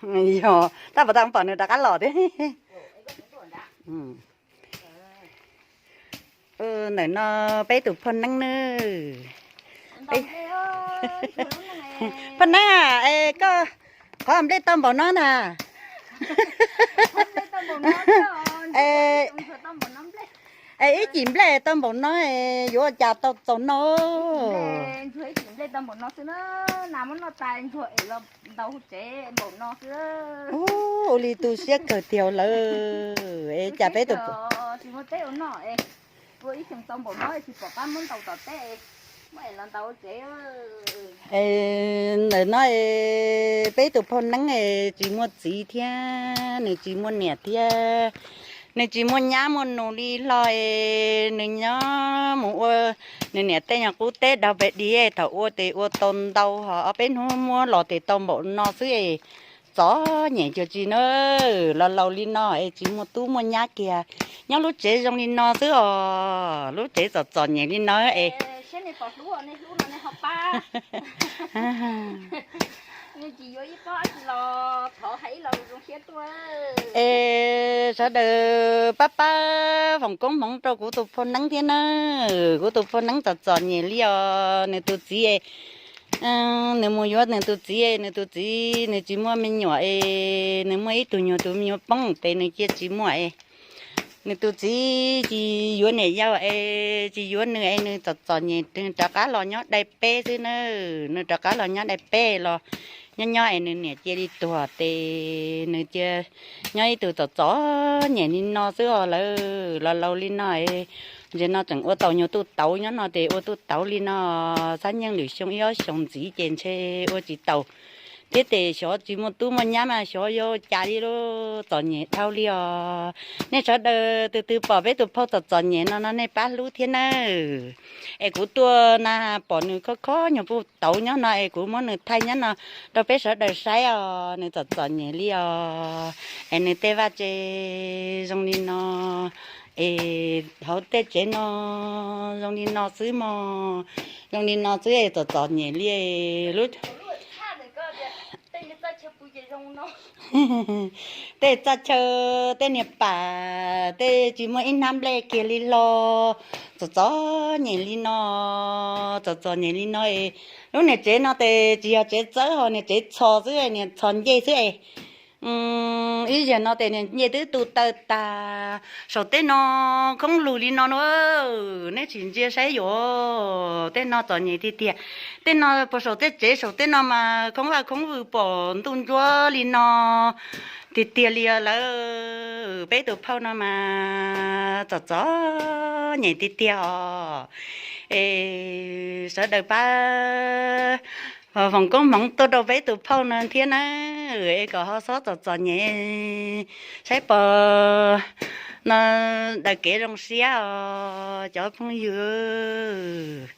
Yog tab pom tab pom nws rov qab los thiab. Ntawm no peb tus phauj Neeb nawb. Phauj Neeb, es koj qhov nplej tau npaum no na? Es ib cim nplej tau npaum no, yuav ua cas tau txaus no? Ua li tu siab kawg tiag lawm. Es cas peb tus Ntawm no peb tus phauj Neeb tsis muaj txiv thiab, nws tsis muaj niam thiab, nws tsis muaj nyab muaj nus li hlo es nws nyob mus ua nws niam tej nyuag qub teb daug pes dis, thaum ua tes ua tau ntau ho ob peb hnub muab los tes tau npaum no xwb es txom nyem cuag tsi na. Los laus li no es tsis muaj tub muaj nyab kiag, nyob lub tsev zoo li no xwb os, lub tsev txom txom nyem li no es es sawv daws pab pab foom koob hmoov rau kuv tus phauj Neeb thiab na. Kuv tus phauj Neeb txom txom nyem li os, nws tus txiv, nws mus yuav nws tus txiv, nws tus txiv nws tsis muaj me nyuam es nws muaj ib tug nyuag tus me nyuam poob tes nws cia tsis muaj es nws tus txiv tsis yuav niam yau es tsis yuav nws es nws txom txom nyem rov qab los nyob dai peb xwb na. Nws rov qab los nyob dai peb los nyob nyob es nws niam cia li tuag tes nws cia nyob ib tug txom txom nyem li no xwb os lawm. Los laus li no es ntawm no tseem ua tau nyuag tuj tauv nyob no tes ua tuj tauv li no, xab nyeej lwm xyoo ib ob xyoos ntxiv ces ntshe ua tsis taus thiab tes xyov tsis muaj tub muaj nyab mas xyov yuav cas li lub txom nyem dhau li os. Nej sawv daws tus twg pom peb tus phauj txom txom nyem no no nej pab hlub thiab nawb. Es kuv tuaj na pom nws khob khob nyuag puj tauv nyob no es kuv muab nws thaij nyob no rau peb sawv daws saib os, nws txom txom nyem li os. Es nws tej vaj tse zoo li no es hauv tej tsev no zoo li no xwb mog, zoo li no xwb es txom txom nyem li lub tej txaj chaw, tej niag pam tej tsis muaj ib hnab nplej kiag li hlo, txom txom nyem li no, txom txom nyem li no es lub niag tsev no tes tsis yog tsev txawb ho niag tsev txho xwb, niag txho ncej xwb es ib zaug no tes niag ncej twb tu taw tag. Saum tej no khoob lug li no na, nej tsis ntsia saib yuav tej no txom nyem tiag tiag. Tej no puas saum tej tsev saum tej no mas khoob vaj khoob vwm pom ntuj ntsuab li no tiag tiag li lawm. Peb tus phauj no mas txom txom nyem tiag tiag os. Es sawv daws pab foom koob hmoov tuaj rau peb tus phauj no thiab na, es kom ho xob txom txom nyem saib pom no daws kev zoo siab os cov phooj ywg.